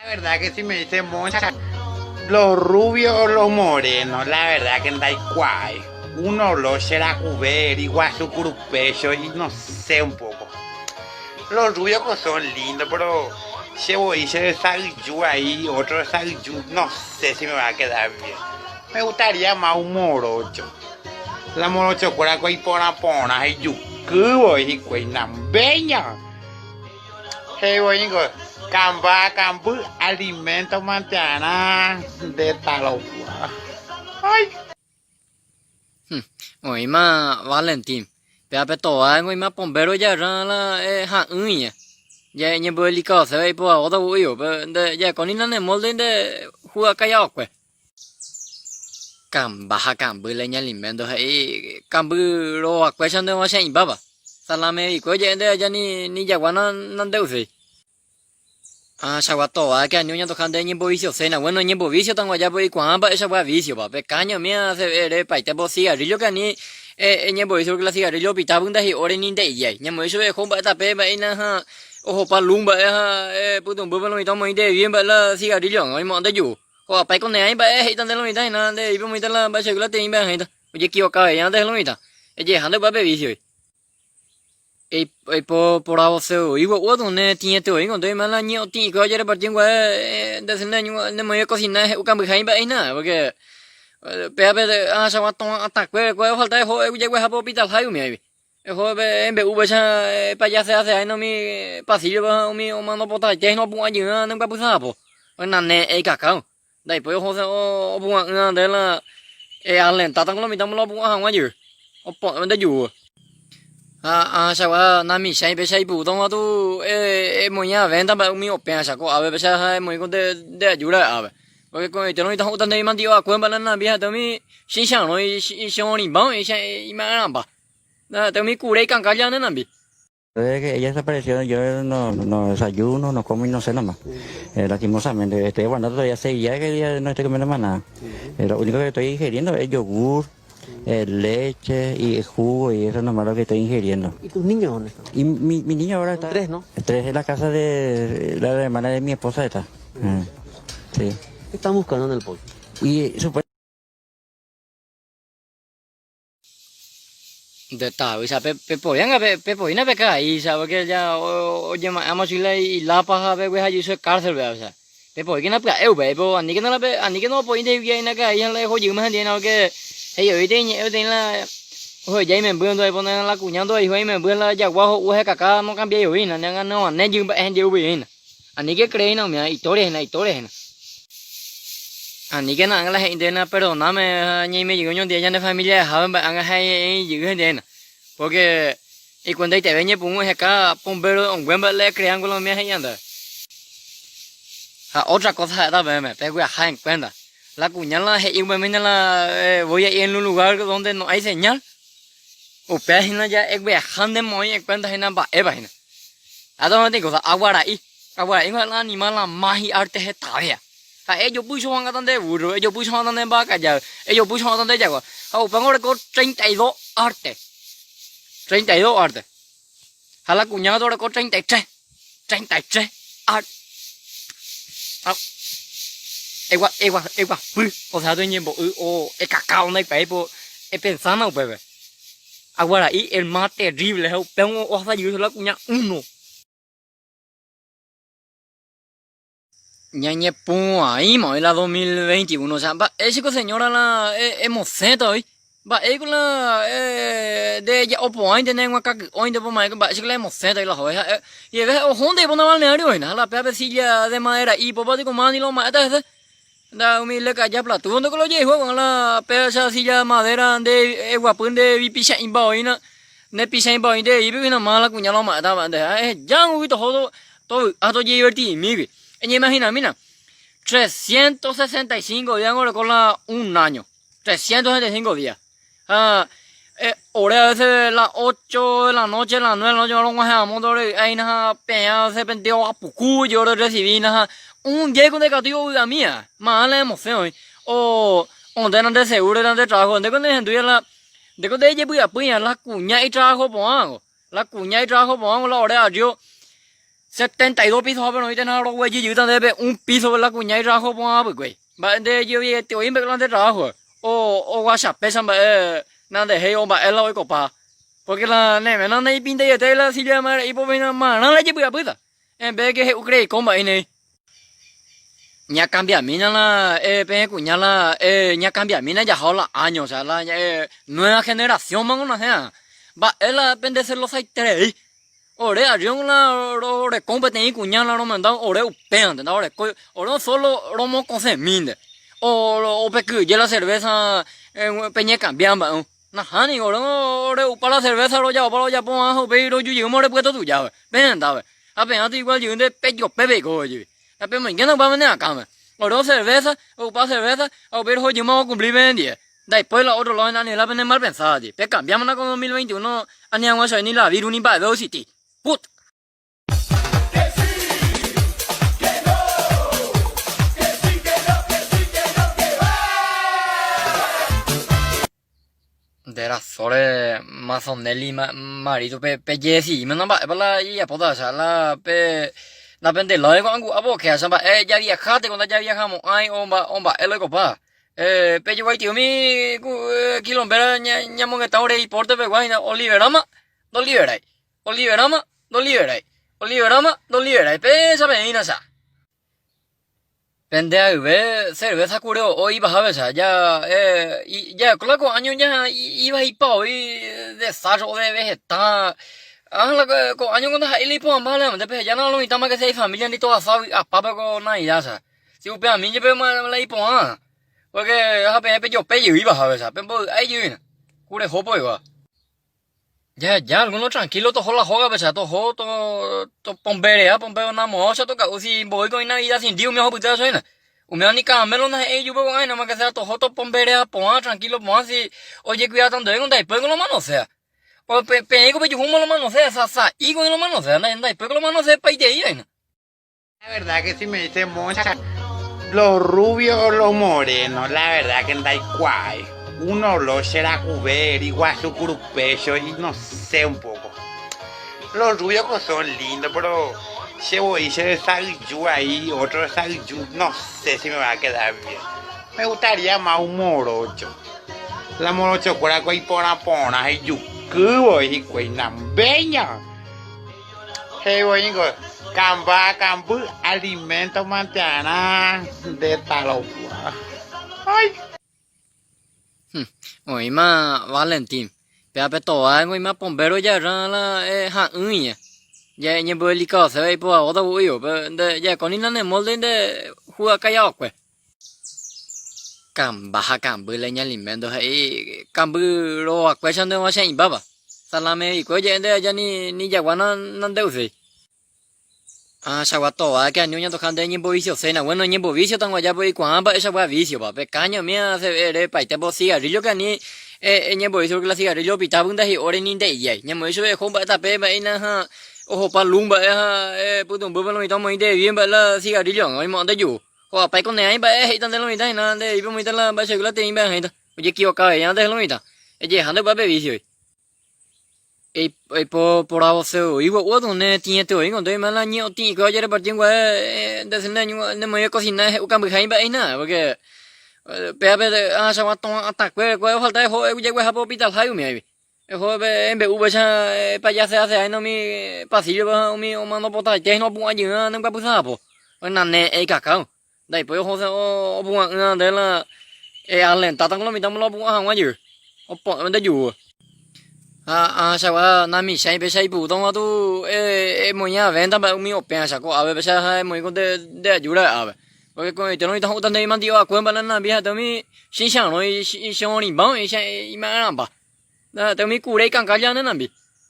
La verdad que si me dice Moncha, los rubios o los morenos, la verdad que ndaikuaái. Uno lo cherakuve, ryguasu kurupecho y no sé un poco. Los rubios ko son lindos, pero che voi che desayju ahí, otro desayju, no sé si me va a quedar bien. Me gustaría más un morocho. La morochokuéra ko iporã porã ha ijuky voi hikuái, nambeña. He'i voi ningo, Kamba, kamby, alimento mantearã nde taropua. Ay! Oĩma Valentín, péva pe továengo oĩma pombéro jarrã la ha'ỹiña. Ja ñembodelicadoseva ipoavóta vu'ívo, pe nde jaekóni nane molde nde hu'akai'aokue. Kamba ha kamby la iñalimento he'i kamby rovakuéicha nde ovache'ĩmbáva. Salame vikue oje'e nde aja ni jagua nande'uséi. Ãchagua tova que ani oñantoja nde ñembovisioséna. Bueno, ñembovisio tango aja pues ikuaa mba'eichagua vicio-pa. Pe caña umía se ere paite po cigarrillo que ani ñembovisio porque la cigarrillo opita py ndahi'óre ni nde'ijái. Ñamoĩ chupe oho mba'e tape mba'éina ha ohopa luz mba'e ha pytũmbýpe lo mitã omoĩ nde vie mba'e la cigarrillo oimo'ã nde juru. Ho'apái ko ne'ãi mba'e he'íta nde lo mitã hína nde vipe omoĩta la mba'eichagua la teĩ mba'e ha'éta. Ojekivoka avei nde lo mitã. Ejeha nde upéva pe vicio-gui. Eiporavose voi gua'u ne tĩete voi nde oime la ñe'otĩ'ikue ojereparti nguae nde sy ne moĩve cocina he'u kambyha imba'e hína porque péva pe ahachagua tõ atãkue kue ofalta eho eguejaguehápe hospital-hágui umi áivi eho embe'u upéicha epajaseaseáina umi pasillo-pe ha umi omano potaite hína opu'ã jey ne guapysahapo nane'ẽ ikakáo Ndaipói ohose opu'ã'ỹva nde la ealentáta ko lo mitã la opu'ã hag̃ua jey, opo'ẽ nde júva. Ha ahachagua namichãi péicha ipy'úta katu emoĩ avénta mba'e umi opẽacha ko'ápe péicha ha emoĩ ko nde ajúra ápe. Pórke ko'ẽite lo mitã ho'úta ndéve mandi'o akue mba'e la nambi ha'ete umi chicharõ ichorĩmba oĩ ima'erãmba. Ha'ete umi kure ikãka ja ne nambi. Desde que ella desapareció yo no, no desayuno, no como y no ceno más. Eh, lastimosamente, estoy aguantando todavía seis días que ya no estoy comiendo más nada. Eh, lo único que estoy ingiriendo es yogur, eh, leche y jugo y eso es nomás lo que estoy ingiriendo. ¿Y tus niños dónde están? Y mi, mi niño ahora está... Tres, ¿no? Tres en la casa de la hermana de mi esposa está. Eh, sí. ¿Qué están buscando en el pollo? Y supuestamente... Nde tavýicha pepoíanga pepoína pe karaícha porque ya oñema'ẽma chugui la ilápa ha pegueha jey chupe cárcel-pe osea pepoíkena pya'e upéi po aníkena la aníkena opoi ndehegui aína karai ha la oho jeýma hendive porque he'ivéite iñe'ẽ peteĩ la oheja imemby ndohepóne la kuña ndohayhúva imemby la jagua ho'u hekaka nokambiái voi hína ne'ãne jey mba'e hendive upéi hína. Aníke creína umíva historia hína, historia hína. Aníkena ág̃a la he'i ndéve perdoname ha ñaime jey oñondive ñane familia rehápe mba'e ág̃a he'i jey hendive hína. Porque ikuentaiteve ñepyrũ eheka pombéro ro'õngue mba'e la ecreángo la umíva he'i ñandéve. Ha otra cosa ha'éta peẽme, pegueraha en cuenta. La kuña la he'i upemína la voy a ir en un lugar donde no hay señal, upéva hína ja egueraha nde moĩ en cuenta hína mba'épa hína. Ha peteĩ cosa, aguara'i, aguara'i ha'e la animal la más hi'arte hetavéva. Ha'e ejopy ichu'ãngata nde burro, ejopy ichu'ãngata nde mba'akaja, ejopy ichu'ãngata nde jagua. Ha upéva oreko 32 arte, 32 arte. Ha la kuña katu oreko 33, 33 arte. Ha egua, egua, eguapy, osea toñembo'y o ekaka onaikuaái po epensána upépe. Aguara'i el más terrible ha upéva ohasa jey la kuña uno. Ñañepu'ãíma oĩ la 2021, osea mba'éichiko señora la emosẽta oĩ, mba'éiko la nde ja'opo'ãinte ne guakaky'õinte poma'ẽko mba'éichiko la emosẽta oĩ la hove ha'e jeve ohónte ipóna balneario oĩna ha la péape silla de madera'i ipópa tiko máva ni la oma'ẽta hese. Nda umi lekaja platúvo ndeko la ojehu ko'ã la péicha silla madera nde eguapy nde vipicha'imba oĩna ne picha'imba oĩ nde eípe hína máva la kuña la oma'ẽtava nde ha ehejágui toho tovy'a tojediverti'imígui. Eñeimahinamína, 365 día niko oreko la un año, 365 día. Ha ore a veces las 8 de la noche, las 9 de la noche rog̃uahẽ amo ndorevy'áina ha peẽ a veces pende oapuku je ore recibína ha un día ndaikatúi ovy'amíva, ma la emoción oĩ o nde nande seguro nande trabajo ndéko nehendúi la ndéko ndejepy'apýi la kuña itrabajo porãko, la kuña itrabajo porãko la ore arrio. 72 piso hápe roĩta na roguejy jeýta ndéve un piso la kuña itrabajo porã apykuéi. Mba'e nde jeviete oĩ mba'e la nde trabajo o oguachapéicha mba'e nandehéi o mba'e la oikopa. Porque la ne ména naipintaiete la silla de madera ipópe hína marã la ejepy'apýta. En vez de que he'u creiko mba'e néi. Ñakambiamína la peẽ kuña la ñakambiamína jaha la año, o sea la nueva generación mango nasẽa. Mba'e la pende celosaiterei. Ore arrión la rorekó peteĩ kuña la romenda ore upévante, ndaorekói, ore solo romokosẽmínte. O opekyhyje la cerveza peñekambia mba'e. Nahániri, ore ore'upa la cerveza rojapopa rojapo ha upéi roju jeýma ore py'ato tujápe, pehendápe. Ha peẽva igual jeýnte pejope peiko jepi. Ha pemoingéna upa pene akãme. Ore cerveza, ro'upa cerveza ha upéi roho jeýma okumpli penendie. Ndaipói la otro lado ani la pene mal pensada jepi. Pekambiámana ko 2021 ani hag̃ua chéve ni la virus ni mba'eve oexiti. Put! Nde rasóre Mazonelli marido pe pejedecidímena mba'épa la jajapóta acha la pe napendelái ko'ã ku'a pokẽ acha mba'e javiaha teko ndajaviahamo'ãi o mba'e la oikopa. Pejoguaitĩ umi kilombéra ñamongeta ore iporte pegua hína oliveráma ndoliverái. Oliveráma ndoliverái. Oliveráma ndoliverái. Péicha peĩna cha. Pende ayve cerveza kure o'o ipahápecha. Ja eh, ja la ko año ja ivaipa oĩ de sarro o de vegeta. Ah, la ko año ko ndaha'éi la ipo'ãmba la nde pehejána lo mitãma que sea ifamilia ndi tohasa vy'apápe ko Navidad cha. Si upeami jepe la ipo'ã. Porque ha peẽ pejope jey ipahápecha. Pembovy'a ijyvýna. Kure hópo oikóva. Ya, ya, alguno tranquilo toho la hógape, cha, toho, to, to pomberea, pombeo namo'ã, cha, toka'u si mbovy ko'ẽ Navidad sin ti umi ohupytýva chupe, umíva ni caramelo ndahe'ẽi ijupe ko'ã nada más que sea toho topomberea porã, tranquilo porã, si ojekuidáta ndéve ndaipóiko lo manosea. O pe, peẽko pejuhúma lo manosea, sa, sa'íko lo manosea, ndaipóiko lo manosea paitei aína. La verdad que si me dice mocha, los rubios o los morenos, la verdad que ndaikuaái. Uno lo cherakuve, ryguasu kurupecho y no sé un poco. Los rubios ko son lindos, pero che voi che desayju ahí, otro desayju, no sé si me va a quedar bien. Me gustaría más un morocho. La morochokuéra ko iporã porã ha ijuky voi hikuái, nambeña. He'i voi ningo, Kamba, kamby, alimento mantearã nde tarogua. Ay! Oĩma Valentín. Péva pe továengo oĩma pombéro jarra la ha'ỹiña. Ja ñembodelicadoseva ipoavóta vu'ívo, pe nde jaeko ni nane molde nde hu'akai'aokue. Kamba ha kamby la iñalimento he'i kamby rovakuéicha nde ovache'ĩmbáva. Salame hikuái oje'e nde aja ni ni jagua na nandeuséi. Ah chagua tova que ani oñantoja nde ñembovisioséna. Bueno ñembovisio tango aja pe oikuaa mba'eichagua vicio-pa. Pe caña umíva se ere paite po cigarrillo que ani eñembovisio porque la cigarrillo opita py ndahi'óre ni nde'ijái. Ñamoĩ chupe eho mba'e tape mba'éina ha ohopa luz mba'e ha pytũmbýpe lo mitã omoĩ nde vie mba'e la cigarrillo oimo'ã nde juru. Ho'apái ko ne'ãi mba'e he'íta nde lo mitã hína nde vipe omoĩta la mba'e chegui la teĩ mba'e ha'ĩta. Ojekivoka vei nde lo mitã. Ejeha nde upéva pe vicio-gui. Eiporavose voi gua'u atu ne tĩete voi nde oime la ñe'otĩ'ikuéva ojereparti nguae nde sy ne moĩve cocina he'u kambyha imba'e hína porque péva pe ahachagua to'atãkuére kua ofalta eho eguejaguehápe hospital-hágui umi áivi eho embe'u upéicha epayasea-seáina umi pasillo-pe ha umi omanopotaite hína opu'ã jey ne guapysãpo nane'ẽ ikakãu Ndaipói ohose opu'ã'ỹva nde la ealentáta ko lo mitã la opu'ã hag̃ua jey, opo'ẽ nde júva. Ha ahachagua namichãi péicha ipy'úta katu emoĩ avénta mba'e umi opẽacha ko'ápe péicha ha emoĩ ko nde ajúra ápe. Pórke ko'ẽite lo mitã ho'úta ndéve imandi'o akue mba'e la nambi ha'ete umi chicharõ ichorĩmba oĩ ima'erãmba. Ha'ete umi kure ikãnga ja ne nambi.